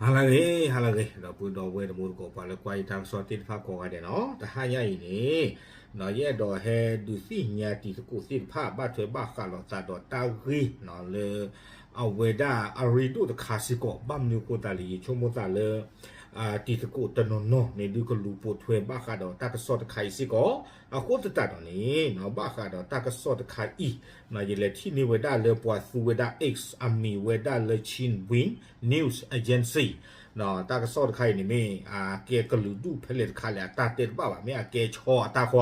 ဟါလၢအဂ့ၤ ဟါလၢအဂ့ၤ ဒီပုၢ်ဒီဝဲၢ်တံၤသကိး ပှၤလၢကွၢ်ယတၢ်ကစီၣ်သ့ၣ်တဖၣ်ကိးဂၤဒဲးနီၤ, တဟါညါအံၤန့ၣ် ယအဲၣ်ဒိးဟဲဒုးသ့ၣ်ညါတံၤသကိးသ့ၣ်တဖၣ် ဘၣ်ထွဲဘၣ်ဃးဒီးတၢ်ဒီးတၢ်ဂ့ၢ်လၢ အဝဲဒၣ်အရ့ဒိၣ်တခါစ့ၢ်ကီး, ဘၣ်မနုၤအဃိသတးလဲၣ် ယဆိကမိၣ်သးလၢ တံၤသကိးတနီၤနီၤန့ၣ် ဒုးကလူၤပိာ်ထွဲဘၣ်ဃးဒီးတၢ်ကစီၣ်တခါအံၤစ့ၢ်ကီး, အဃိသတးဒီးန့ၣ် ဘၣ်ဃးဒီးတၢ်ကစီၣ်တခါအံၤ ယလဲၤထံၣ်န့ၢ်ဝဲဒၣ်လၢပှၤသူဝဲဒၣ် X အမံၤဝဲဒၣ်လၢ Chin Win News Agency တၢ်ကစီၣ်တခါအံၤန့ၣ်မ့ၢ် အကဲကလုာ်ဒူၣ်ဖဲလဲၣ်တခါလဲၣ် အတၢ်တဲတဘၣ်ဘၣ်, မ့ၢ်အကဲဆီအတၢ်ဃီ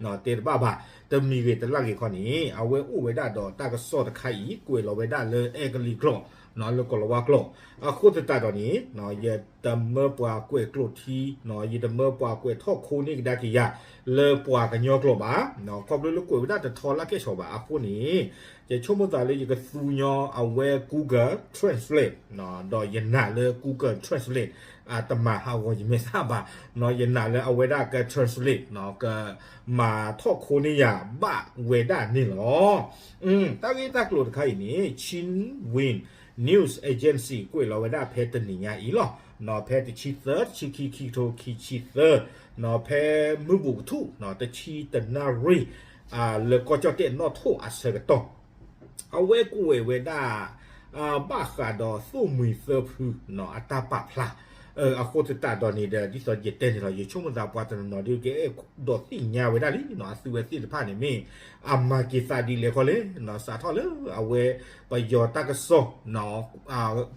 ဧါ တဲတဘၣ်ဘၣ်, တမံၤဂ့ၤတလၢ်ဂ့ၤခီန့ၣ် အဝဲအိၣ်ဝဲဒၣ်ဒီးတၢ်ကစီၣ်တခါအံၤ ကွဲးလီၤဝဲဒၣ်လၢအဲကလံးကျိာ် လၢကိၤလၤဝါကျိာ်, အဃိသတးဒီးန့ၣ် ယတမၢပှၤကွဲးကျိာ်ထံ, ယတမၢပှၤကွဲးထီၣ်ခိန့ၢ်ကဒါက့ၤယၤ လၢပှၤကညီကျိာ်ဘၣ်, ခီဖျိလၢကွဲးဝဲဒၣ်တထီလၢကဲၣ်ဆိးဘၣ်အဃိန့ၣ် ယဆိကမိၣ်သးလၢယကသူညီအဝဲ Google Translate ဒီးယနာ်လၢ Google Translate တမၤဟးဂီၤယမဲာ်ဆှးဘၣ်, ယနာ်လၢအဝဲဒၣ်က translate ကမၤထီၣ်ခိန့ၢ်ယၤဘၣ်ဝဲဒၣ်န့ၣ်လီၤ. တၢ်ဂ့ၢ်တၢ်ကျိၤတခါအံၤန့ၣ် Chin Win News Agency ကွဲးလီၤဝဲဒၣ်ဖဲတနံၤညါအံၤလီၤ. ဖဲတဆံသၢ တဆံခံ ခံကထိခံဆံသၢ ဖဲမုၢ်ဘူးကထူၣ် တဆံတနၣ်ရံၣ် လၢကီၢ်ကၠီၣ်တဲၣ်နီၣ်ထိၣ်အဆၢကတီၢ် အဝဲကွဲးဝဲဒၣ် ဘၣ်ဃးဒီးသိၣ်မှံၤသၢဖု အတၢ်ပာ်ဖျါ အဃိသတးဒီးန့ၣ်ဒီး ဒ်သိးယတဲန့ၣ်လီၤ ယဆိကမိၣ်သးပှၤတနီၤနီၤဒုးကအဲၣ်ဒိးသ့ၣ်ညါဝဲဒၣ်လံ အသုဝဲသ့ၣ်တဖၣ်န့ၣ်မ့ၢ် အမၤက့ၤသးဒ်လဲၣ်ခီလဲၣ် စးထီၣ်လၢအဝဲ ပယီၤတၢ်ကစီၣ်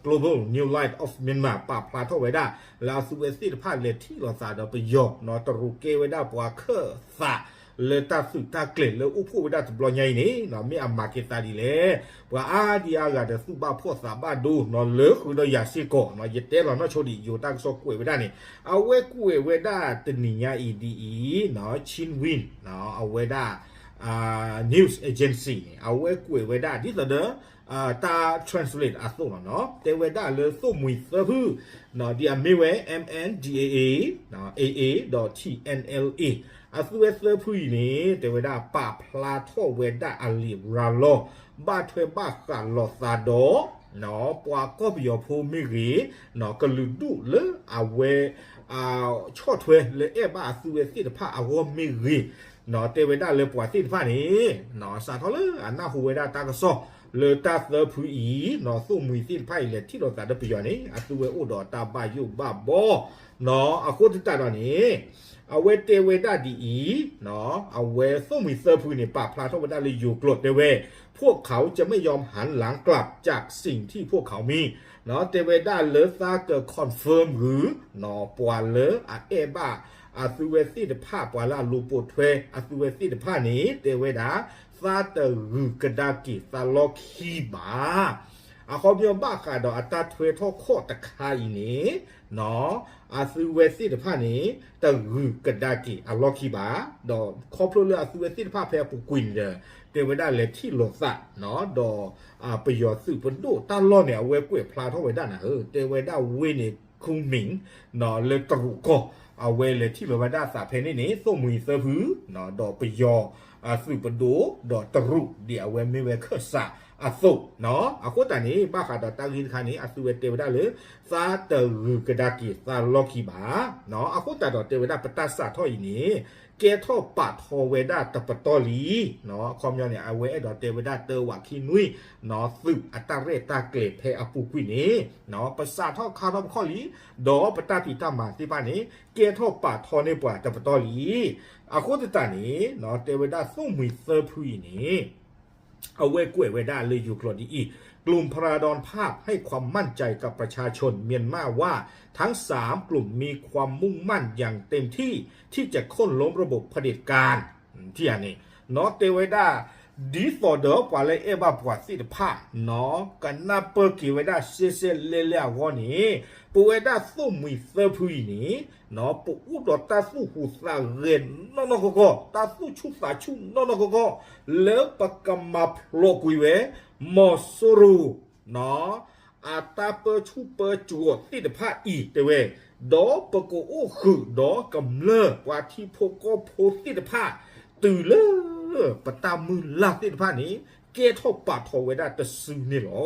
Global New Light of Myanmar ပာ်ဖျါထီၣ်ဝဲဒၣ် လၢအသုဝဲသ့ၣ်တဖၣ်လဲၤထံၣ်လိာ်သးဒီးပယီၤ တရူးကဲဝဲဒၣ်ပှၤခၢၣ်သး လၢတၢ်သုးတၢ်ကျဲၤလၢအိၣ်ဖှိၣ်ဝဲဒၣ်တဘျီညါအံၤန့ၣ် မ့ၢ်အမၤက့ၤသးဒ်လဲၣ်, ပှၤအါဒံအါဂၤဒီးသူၣ်ဘၣ်ဖှီၣ်သးဘၣ်ဒိ လၢဃုာ်ဒီးယၤစ့ၢ်ကီး ယတဲလီၤနီၢ်ဆိဒံး ယိၤတၢ်ကစီၣ်ကွဲးဝဲဒၣ်န့ၣ် အဝဲကွဲးဝဲဒၣ်တနံၤညါအံၤဒ်အံၤ Chin Win အဝဲဒၣ် News Agency န့ၣ် အဝဲကွဲးဝဲဒၣ်ဒ်သိးဒီး တၢ် translate အသိးလီၤနီၤ တဲဝဲဒၣ်လၢသိၣ်မှံၤသၢဖု ဒ်အမ့ၢ်ဝဲ M N D A A, A A ဒီး T N L A အသုဝဲသၢဖုအံၤန့ၣ် တဲဝဲဒၣ်ပာ်ဖျါထီၣ်ဝဲဒၣ်အလံာ်ရၤလီၤ ဘၣ်ထွဲဘၣ်ဃးလိာ်သးဒီး ပှၤကီၢ်ပယီၤဖိမ့ၢ်ဂ့ၤ ကလုာ်ဒူၣ်လၢအဝဲ ဆီၣ်ထွဲလၢအဲၣ်ဘၣ်အသုဝဲသ့ၣ်တဖၣ်အဂီၢ်မ့ၢ်ဂ့ၤ တဲဝဲဒၣ်လၢပှၤသ့ၣ်တဖၣ်န့ၣ် စးထီၣ်လၢအနၢ်ဟူဝဲဒၣ်တၢ်ကစီၣ် လၢတၢ်သၢဖုအံၤ သိၣ်မှံၤသ့ၣ်တဖၣ်အံၤလဲၤထံၣ်လိာ်သးဒီးပယီၤန့ၣ် အသုဝဲအိၣ်ဒီးတၢ်ဘၣ်ယိၣ်ဘၣ်ဘီ အဃိသတးဒီးန့ၣ် အဝဲတဲဝဲဒၣ်ဒ်အံၤ အဝဲသိၣ်မှံၤသၢဖုန့ၣ် ပာ်ဖျါထီၣ်ဝဲဒၣ်လၢယိၤကျိာ်တဲဝဲ พวกเขาจะไม่ยอมหันหลังกลับจากสิ่งที่พวกเขามี တဲဝဲဒၣ်လၢသးက confirm ဂုာ် ပှၤလၢအအဲၣ်ဘၣ်အသုဝဲသ့ၣ်တဖၣ် ပှၤလၢအလူၤပိာ်ထွဲအသုဝဲသ့ၣ်တဖၣ်န့ၣ် တဲဝဲဒၣ် သးတဂုၤကဒါက့ၤသးလီၢ်ခံဘၣ် အခီပညီဘၣ်ဃးဒီးအတၢ်ထွဲထီၣ်ခီၣ်တခါအံၤန့ၣ် အသုဝဲသ့ၣ်တဖၣ်န့ၣ် တဂုၤကဒါက့ၤအလီၢ်ခံဘၣ် ဒီးခီဖျိလၢအသုဝဲသ့ၣ်တဖၣ်ဖဲအပူၤကွံာ်န့ၣ်ဒီး တဲဝဲဒၣ်လဲၤထံၣ်လိာ်သး ဒီး ပယီၤသုးပဒိၣ်တၢ်လီၢ်န့ၣ် အဝဲကွဲးဖျါထီၣ်ဝဲဒၣ်နၤဧၢ တဲဝဲဒၣ်ဝ့ၢ်န့ၣ် ခူမ့ၣ် လၢတရူးကီၢ် အဝဲလဲၤထံၣ်လိာ်ဝဲဒၣ်သးဖဲန့ၣ်န့ၣ် သိၣ်မှံၤသၢဖု ဒီးပယီၤသုးပဒိၣ် ဒီးတရူး ဒ်အဝဲမ့ၢ်ဝဲခၢၣ်စးအသိး အဃိသတးန့ၣ် ဘၣ်ဃးဒီးတၢ်ဂ့ၢ်တခါန့ၣ် အသုဝဲတဲဝဲဒၣ်လၢ သးတဂုၤကဒါက့ၤသးလီၢ်ခံဘၣ် အဃိသတးဒီးတဲဝဲဒၣ်ပတၢ်စးထီၣ်အံၤန့ၣ် ကဲထီၣ်ပာ်ထီၣ်ဝဲဒၣ်တပတီၢ်လံ အခီပညီန့ၣ် အဝဲအဲၣ်ဒိးတဲဝဲဒၣ်တၢ်ဝးခံနွံ သုးအတၢ်ရဲၣ်တၢ်ကျဲၤဖဲအပူၤကွံာ်န့ၣ် ပစးထီၣ်ခါထီၣ်ပခီၣ်လံ ဒီးပတၢ်ဖံးတၢ်မၤသ့ၣ်တဖၣ်န့ၣ် ကဲထီၣ်ပာ်ထီၣ်န့ၢ်ပှၤတပတီၢ်လံ အဃိသတးန့ၣ် တဲဝဲဒၣ်သိၣ်မှံၤသၢဖုအံၤန့ၣ် အဝဲကွဲးဝဲဒၣ်လၢယိၤကျိာ်ဒ်အံၤ กลุ่มพระดอนภาพให้ความมั่นใจกับประชาชนเมียนมาว่าทั้งสามกลุ่มมีความมุ่งมั่นอย่างเต็มที่ที่จะโค่นล้มระบบเผด็จการ ထံၣ်န့ၣ် တဲဝဲဒၣ် ဒ်သိးဒီးပှၤလၢအဲၣ်ဘၣ်ပှၤသ့ၣ်တဖၣ် ကနၢ်ပၢၢ်က့ၤဝဲဒၣ်ရှဲရှဲလဲၣ်လဲၣ်အဂီၢ်န့ၣ် ပဝဲဒၣ်သိၣ်မှံၤသၢဖုအံၤန့ၣ် ပအိၣ်ဒီးတၢ်သူၣ်ဟူးသးဂဲၤနီၢ်နီၢ်ကီၢ်ကီၢ် တၢ်သူၣ်ဆူၣ်သးဆူၣ်နီၢ်နီၢ်ကီၢ်ကီၢ် လၢပကမၤဖျိးကွံာ်ဝဲ မီၤစိရိၤ အတၢ်ပၢဆူၣ်ပၢစိးသ့ၣ်တဖၣ်အံၤတဲဝဲ, ဒီးပကအိၣ်ဃုာ်ဒီးကမျၢၢ်ပှၤထံဖိကီၢ်ဖိသ့ၣ်တဖၣ် တုၤလၢပတၢ်မုၢ်လၢ်သ့ၣ်တဖၣ်န့ၣ် ကဲထီၣ်ပာ်ထီၣ်ဝဲဒၣ်တစုန့ၣ်လီၤ.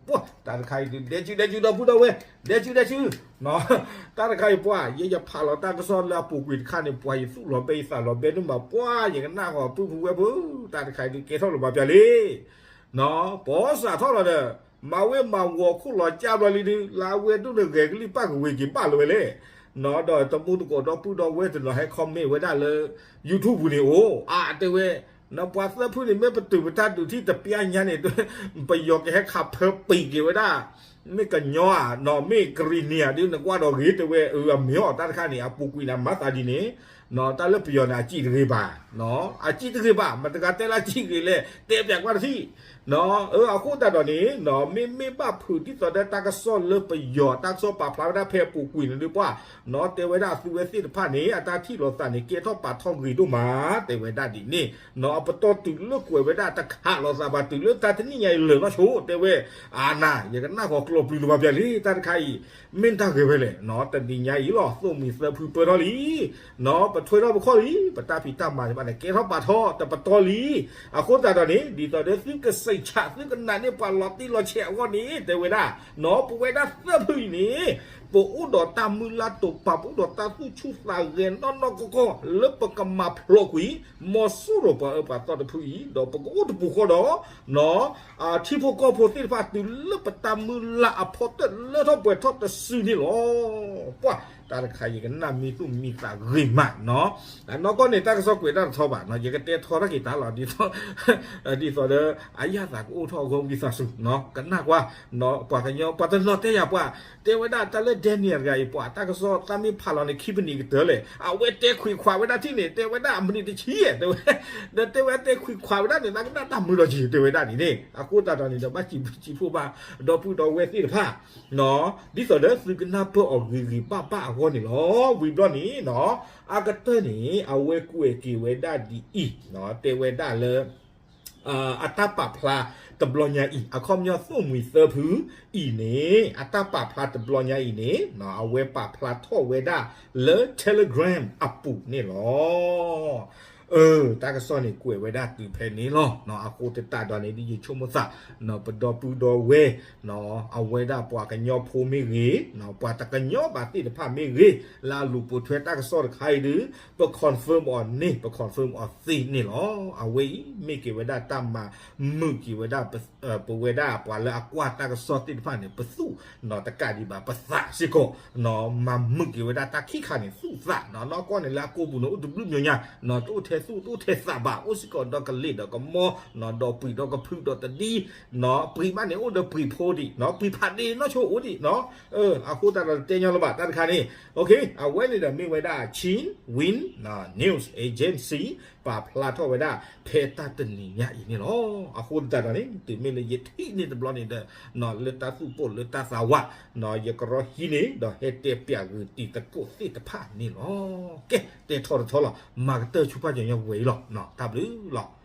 ပှၤတၢ်တခါအံၤဒုး ဒဲစုဒဲစု ဒီပုၢ်ဒီဝဲၢ် ဒဲစုဒဲစု, တၢ်တခါအံၤပှၤ ယဲယဖးလီၤတၢ်ကစီၣ်လၢအပူၤကွံာ်တခါန့ၣ် ပှၤယသူၣ်လီၤဘဲယသးလီၤဘဲဒိၣ်မး ပှၤယကနၣ်ဃီၤပုၢ်ဖိဝဲၢ်ဖိ, တၢ်တခါအံၤဒုးကဲထီၣ်လိာ်ဘၣ်ပျၢ်လံ ပီစးထီၣ်လီၤဒီး မၤဝဲမၤဝီၤခိၣ်လီၤကၢ်ဘျီလံဒုး လၢအဝဲဒိၣ်န့ၣ်ဂဲၤကလံၣ်ပၣ်ကဝ့ၤက့ၤဘၣ်လၢၤဝဲလဲၣ်, ဒီးတမူတကိးဒီပုၢ်ဒီဝဲၢ်တနီၤဟဲ comment ဝဲဒၣ်လၢ YouTube ပူၤန့ၣ်အိၣ် အတဲဝဲ, နပှၤသၢဖုန့ၣ် မ့ၢ်ပတုာ်ပတၢ်ဒုးထံၣ်တပျၢ်ညါန့ၣ် ပယီၤကဟဲခးဖၢပံာ်က့ၤဝဲဒၣ် မ့ၢ်ကညီဧါ နီၢ်မ့ၢ်ကရံၣ်နံၤဧါဒုး နကွၢ်ဒီးဂ့ၤတဲဝဲ, အမ့ၢ်အီၤတၢ်တခါန့ၣ် အပူၤကွံာ်န့ၣ်မၤသးဒ်န့ၣ်, တၢ်လၢပယီၤန့ၣ် အစံးတဂ့ၤဘၣ်, အစံးတဂ့ၤဘၣ် မတၤတဂၤတဲလၢအစံးဂ့ၤလဲၣ် တဲပၠးကွၢ်တထံၣ်, အဃိသတးဒီးန့ၣ် မ့မ့ၢ်ဘၣ်ဖုးဒ်သိးဒီးတၢ်ကစီၣ်လၢပယီၤတၢ်ကစီၣ်ပာ်ဖျါဝဲဒၣ်ဖဲအပူၤကွံာ်န့ၣ်ဒုးပှၤ, နီၢ်တဲဝဲဒၣ်အသုဝဲသ့ၣ်တဖၣ်န့ၣ် အတၢ်ထံၣ်လိာ်သးန့ၣ် ကဲထီၣ်ပာ်ထီၣ်ဂ့ၤဒိၣ်မး တဲဝဲဒၣ်ဒ်န့ၣ်, အပတီၢ်တုၤလၢကွဲးဝဲဒၣ်တခးလိာ်သးဘၣ်တုၤလၢတၢ်တနံၣ်ညါအံၤလၢာ်နီၢ်ဆိ တဲဝဲ, အါနၤ ယကနၣ်ဃီၤကျိာ်ပျုၤလိာ်ဘၣ်ပျၢ်လံ တၢ်တခါအံၤ, မ့ၢ်တၢ်ဂ့ၤဝဲလဲၣ် တနံၤညါအံၤလီၤ သိၣ်မှံၤသၢဖုပၢထီၣ်လံ ပထွဲထီၣ်ပခီၣ်လံ ပတၢ်ဖံးတၢ်မၤန့ၣ်ဘၣ်န့ၣ် ကဲထီၣ်ပာ်ထီၣ်တပတီၢ်လံ, အဃိသတးဒီးန့ၣ် ဒ်သိးဒီးသုကစံးဆး သုကနၣ်န့ၢ်ပှၤလီၤတံၢ်လီၤဆဲးအဂီၢ်န့ၣ် တဲဝဲဒၣ်, ပဝဲဒၣ်သၢဖုအံၤန့ၣ် ပအိၣ်ဒီးတၢ်မုၢ်လၢ်တိာ်ပာ် ပအိၣ်ဒီးတၢ်သူၣ်ဆူၣ်သးဂဲၤနီၢ်နီၢ်ကီၢ်ကီၢ် လၢပကမၤဖျိးကွံာ် မီၤစိရိၤပှၤအၢပှၤသီတဖုအံၤ ဒီးပကအိၣ်တပူၤဃီဒီး ထံဖိကီၢ်ဖိသ့ၣ်တဖၣ်တုၤလၢပတၢ်မုၢ်လၢ်အဖီတၢၣ်လၢထီၣ်ပှဲၤထီၣ်တစုန့ၣ်လီၤ. ပှၤတၢ်တခါ ယကနၣ်မ့ၢ်သူၣ်မံၤသးဂ့ၤမးနီၤ, နီၢ်ကီၢ်န့ၣ် တၢ်ကစီၣ်ကွဲးတၢ်တထီဘၣ်နီၤ ယကတဲထီထီၣ်က့ၤတၢ်လီၤ ဒ်သိးဒီး အယၣ်သးကအိၣ်ထီၣ်အဂီၢ်ဝံသးစူၤနီၤ ကနၣ်ကွၢ်, ပှၤကညီ ပှၤတနီၤတဲယၤပှၤ, တဲဝဲဒၣ်တၢ်လၢ Daniel တဂၤအံၤ ပှၤတၢ်ကစီၣ်တၢ်မ့ၢ်ဖးလီၤန့ၣ် ခံမံးနံးကတၢၢ်လဲၣ် အဝဲတဲခွံခွးဝဲဒၣ်ထံၣ်န့ၣ် တဲဝဲဒၣ်အမံးနံးတဆံယဲၢ် တဲဝဲ, ဒီးတဲဝဲတဲခွံခွးဝဲဒၣ်န့ၣ် သးကနၣ်တၢ်မုာ်လီၤက့ၤ တဲဝဲဒၣ်န့ၣ်န့ၣ် အဃိသတးဒီးန့ၣ်ဒီး ဘၣ်စံးဘျုးစံးဖှိၣ်ဘၣ် ဒီပုၢ်ဒီဝဲၢ်သ့ၣ်တဖၣ် ဒ်သိးဒီးသုကနၢ်ပၢၢ်အီၤဂ့ၤဂ့ၤဘၣ်ဘၣ်အဂီၢ်န့ၣ်လီၤ. ဝံၤဘျီန့ၣ်နီၤ အကတၢၢ်န့ၣ် အဝဲကွဲးက့ၤဝဲဒၣ်ဒ်အံၤ, တဲဝဲဒၣ်လၢ အတၢ်ပာ်ဖျါတဘျီညါအံၤ အခီပညီသိၣ်မှံၤသၢဖုအံၤန့ၣ် အတၢ်ပာ်ဖျါတဘျီညါအံၤန့ၣ် အဝဲပာ်ဖျါထီၣ်ဝဲဒၣ်လၢ Telegram အပူၤန့ၣ်လီၤ. အၢ တၢ်ကစီၣ်န့ၣ်ကွဲးဝဲဒၣ်တုၤဖဲန့ၣ်လီၤ. အဃိသတးဒီးန့ၣ် ဒ်ယဆိကမိၣ်သး ပဒီပုၢ်ဒီဝဲၢ် အဝဲဒၣ်ပှၤကညီဖိမ့ၢ်ဂ့ၤ, ပှၤတကညီဘၣ်သ့ၣ်တဖၣ်မ့ၢ်ဂ့ၤ, လၢအလူၤပိာ်ထွဲတၢ်ကစီၣ်တခါအံၤဒုး ပ confirm အီၤန့ၣ် ပ confirm အီၤသ့န့ၣ်လီၤ. အဝဲအံၤမ့ၢ်က့ၤဝဲဒၣ်တၢ်မၤမုာ်က့ၤဝဲဒၣ် ပဝဲဒၣ်ပှၤလၢအကွၢ်တၢ်ကစီၣ်သ့ၣ်တဖၣ်န့ၣ် ပသူၣ်နီၤတကးဒံးဘၣ် ပသးစ့ၢ်ကီး မၤမုာ်က့ၤဝဲဒၣ်တၢ်ခံခါန့ၣ် သူၣ်သးနီၤ နီၢ်ကီၢ်န့ၣ်လၢအကိာ်ပူၤန့ၣ် အိၣ်တဘျုးမျိာ်ညါ တအိၣ်ထဲသူၣ်တအိၣ်ထဲသးဘၣ် အိၣ်စ့ၢ်ကီးဒီးကလ့ၢ်ဒီးကမီ ဒီးပှံၤဒီးကဖုးဒီးတဒံ ပှံၤမးန့ၣ်အိၣ်ဒီးပှံၤဖိဒံး ပှံၤဖးဒ့နီၢ်ဆိအိၣ်ဒံး အဃိသတးဒီးတဲညီလၢၤဘၣ်တၢ်တခါန့ၣ် အဝဲန့ၣ်ဒီးမ့ၢ်ဝဲဒၣ် Chin Win News Agency ပာ်ဖျါထီၣ်ဝဲဒၣ် ဖဲတၢ်တနံၤညါအံၤန့ၣ်လီၤ. အဃိသတးဒီးန့ၣ် တုၤမ့ၢ်လၢယထံၣ်န့ၢ်တဘျီန့ၣ်ဒီး လၢတၢ်သူၣ်ပိၢ်လၢတၢ်သးဝး ယကရီဟံးန့ၢ် ဒီးဟဲတဲပၠးဂုာ်တံၤသကိးသ့ၣ်တဖၣ်န့ၣ်လီၤ. ကဲ တဲထီၣ်တထီလီၤ မၤကတၢၢ်ဆူပှၢ်ကညီဝဲအံၤလီၤ. တၢ်ဘျုးလီၤ.